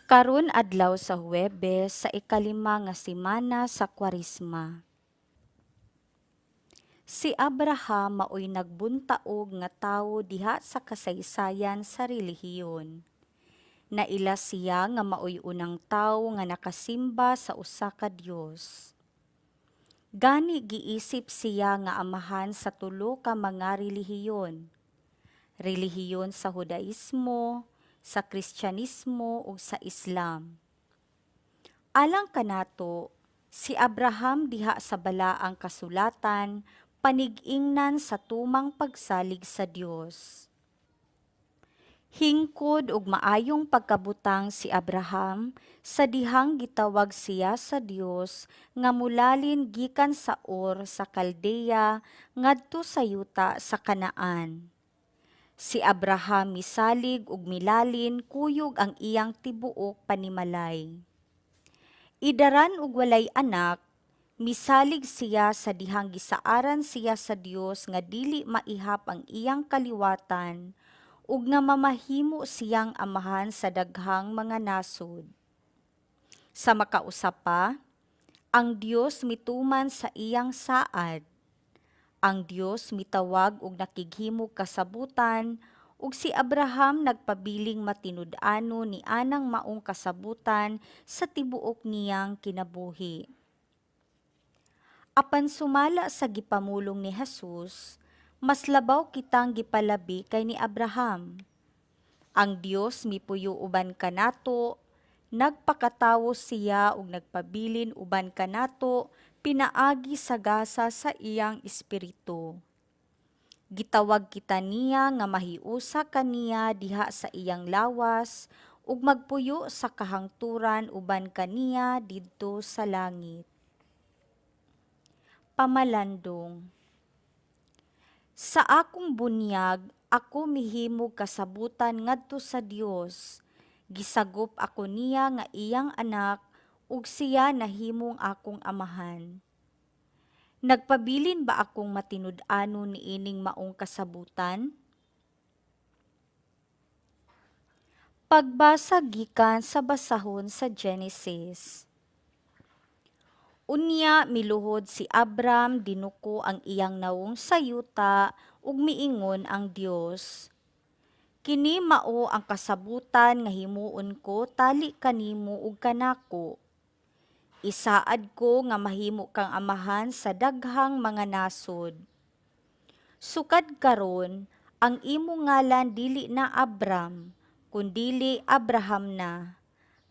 Karon adlaw sa Huwebes sa ikalima nga semana sa Kwaresma. Si Abraham maoy nagbuntaog nga tawo diha sa kasaysayan sa relihiyon. Naila siya nga maoy unang tawo nga nakasimba sa usa ka Dios. Gani giisip siya nga amahan sa tulo ka mga relihiyon: relihiyon sa Hudaismo, sa Kristiyanismo ug sa Islam. Alang kanato, si Abraham diha sa Balaang Kasulatan panig-ingnan sa tumang pagsalig sa Dios. Hingkod ug maayong pagkabutang si Abraham sa dihang gitawag siya sa Dios nga mulalin gikan sa Ur sa Caldea ngadto sa yuta sa Canaan. Si Abraham misalig ug milalin kuyog ang iyang tibuok panimalay. Idaran og walay anak, misalig siya sa dihang gisaaran siya sa Dios nga dili maihap ang iyang kaliwatan ug nga mamahimo siyang amahan sa daghang mga nasod. Sa makausa pa, ang Dios mituman sa iyang saad. Ang Dios mitawag og nakighimog kasabutan ug si Abraham nagpabiling matinud-anon ni anang maong kasabutan sa tibuok niyang kinabuhi. Apan sumala sa gipamulong ni Jesus, mas labaw kitang gipalabi kay ni Abraham. Ang Dios mipuyo uban kanato, nagpakatawo siya ug nagpabilin uban kanato pinaagi sa gasa sa iyang Espiritu. Gitawag kita niya nga mahiusa kaniya diha sa iyang lawas ug magpuyo sa kahangturan uban kaniya didto sa langit. Pamalandong. Sa akong bunyag, ako mihimog kasabutan ngadto sa Dios. Gisagop ako niya nga iyang anak ug siya nahimong akong amahan. Nagpabilin ba akong matinud-anon niining maong kasabutan? Pagbasa gikan sa basahon sa Genesis. Unya miluhod si Abram, dinuko ang iyang nawong sa yuta ug miingon ang Dios: "Kini mao ang kasabutan nga himuon ko tali kanimo ug kanako. Isaad ko nga mahimo kang amahan sa daghang mga nasod. Sukad karon, ang imong ngalan dili na Abram, kundili Abraham na,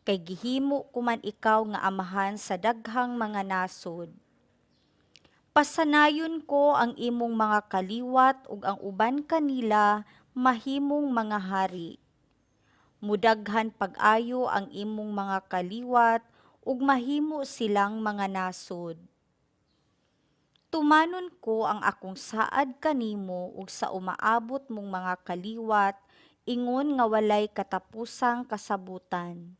kay gihimo ko man ikaw nga amahan sa daghang mga nasod. Pasanayon ko ang imong mga kaliwat ug ang uban kanila mahimong mga hari. Mudaghan pag-ayo ang imong mga kaliwat ug mahimo silang mga nasod. Tumanon ko ang akong saad kanimo ug sa umaabot mong mga kaliwat ingon nga walay katapusang kasabutan.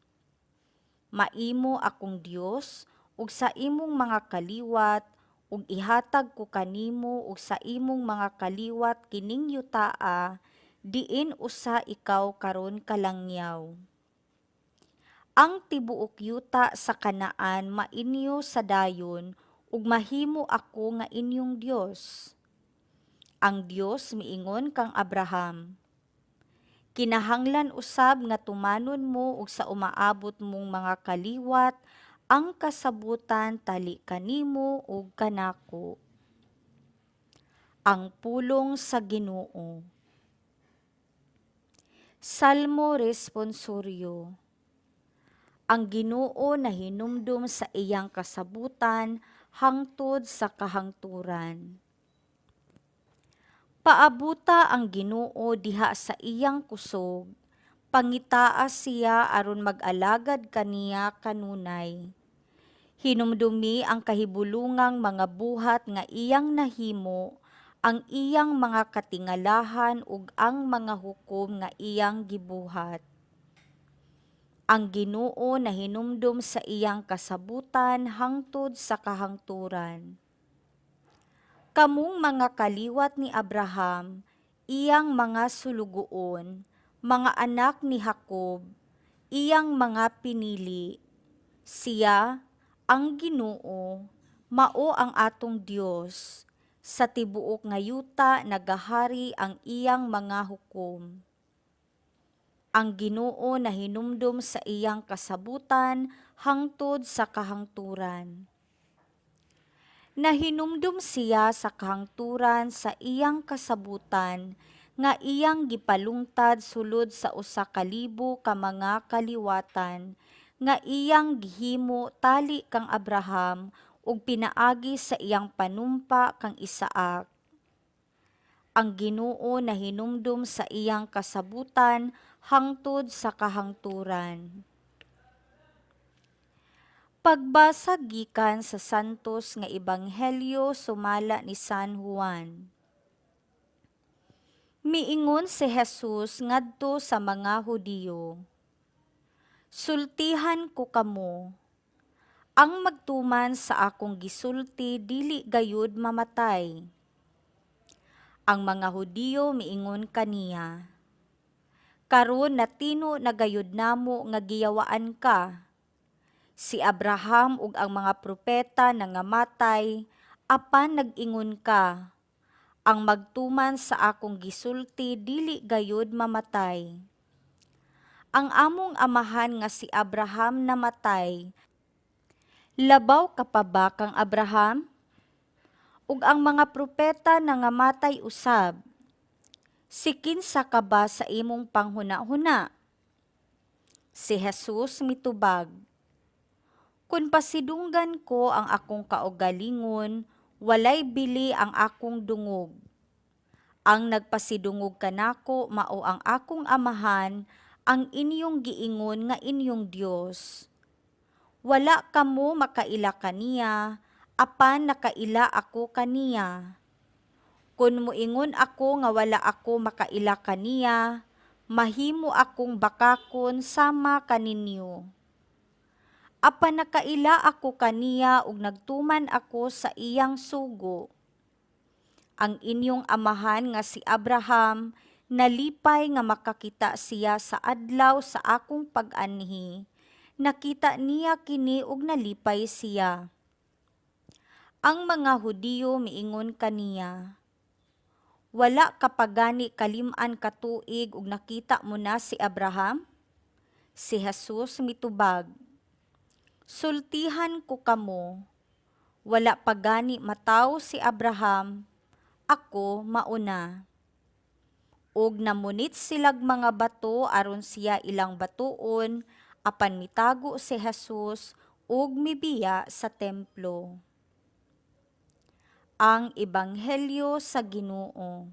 Maimo akong Dios ug sa imong mga kaliwat, ug ihatag ko kanimo ug sa imong mga kaliwat kining yutaa diin usa ikaw karon kalangyaw. Ang tibuok yuta sa Canaan mainyo sa dayon ug mahimo ako nga inyong Dios." Ang Dios miingon kang Abraham: "Kinahanglan usab nga tumanon mo ug sa umaabot mong mga kaliwat ang kasabutan tali kanimo ug kanako." Ang pulong sa Ginoo. Salmo Responsoryo. Ang Ginoo nahinumdum sa iyang kasabutan hangtod sa kahangturan. Paabuta ang Ginoo diha sa iyang kusog, pangitaa siya aron mag-alagad kaniya kanunay. Hinumdumi ang kahibulungang mga buhat nga iyang nahimo, ang iyang mga katingalahan ug ang mga hukom nga iyang gibuhat. Ang Ginoo nahinumdum sa iyang kasabutan hangtod sa kahangturan. Kamong mga kaliwat ni Abraham, iyang mga sulugoon, mga anak ni Jacob, iyang mga pinili. Siya, ang Ginoo, mao ang atong Dios. Sa tibuok nga yuta nagahari ang iyang mga hukom. Ang Ginoo nahinumdom sa iyang kasabutan hangtod sa kahangturan. Nahinumdom siya sa kahangturan sa iyang kasabutan nga iyang gipalungtad sulod sa 1000 ka mga kaliwatan, nga iyang gihimo tali kang Abraham ug pinaagi sa iyang panumpa kang Isaak. Ang Ginoo nahinumdom sa iyang kasabutan hangtod sa kahangturan. Pagbasa gikan sa Santos nga Ebanghelyo sumala ni San Juan. Miingon si Jesus ngadto sa mga Hudiyo, "Sultihan ko kamo, ang magtuman sa akong gisulti dili gayud mamatay." Ang mga Hudiyo miingon kaniya, "Karon natino na gayud namo nga giyawaan ka. Si Abraham ug ang mga propeta nangamatay, apan nag-ingon ka, 'Ang magtuman sa akong gisulti dili gayud mamatay.' Ang among amahan nga si Abraham namatay. Labaw ka pa ba kang Abraham? Ug ang mga propeta nangamatay usab. Si kinsa ka ba sa imong panghuna-huna?" Si Jesus mitubag, "Kun pasidunggan ko ang akong kaugalingon, walay bili ang akong dungog. Ang nagpasidungog kanako mao ang akong Amahan, ang inyong giingon nga inyong Dios. Wala kamo makaila kaniya, apan nakaila ako kaniya. Kun moingon ako nga wala ako makaila kaniya, mahimo akong bakakon sama kaninyo. Apan nakaila ako kaniya ug nagtuman ako sa iyang sugo. Ang inyong amahan nga si Abraham nalipay nga makakita siya sa adlaw sa akong pag-anhi. Nakita niya kini ug nalipay siya." Ang mga Hudiyo miingon kaniya, "Wala ka pa gani kalim-an ka tuig ug nakita mo na si Abraham?" Si Jesus mitubag, "Sultihan ko kamo, wala pa gani matawo si Abraham, ako mao na." Ug namunit silag mga bato aron siya ilang batuon, apan mitago si Jesus ug mibiya sa templo. Ang Ebanghelyo sa Ginoo.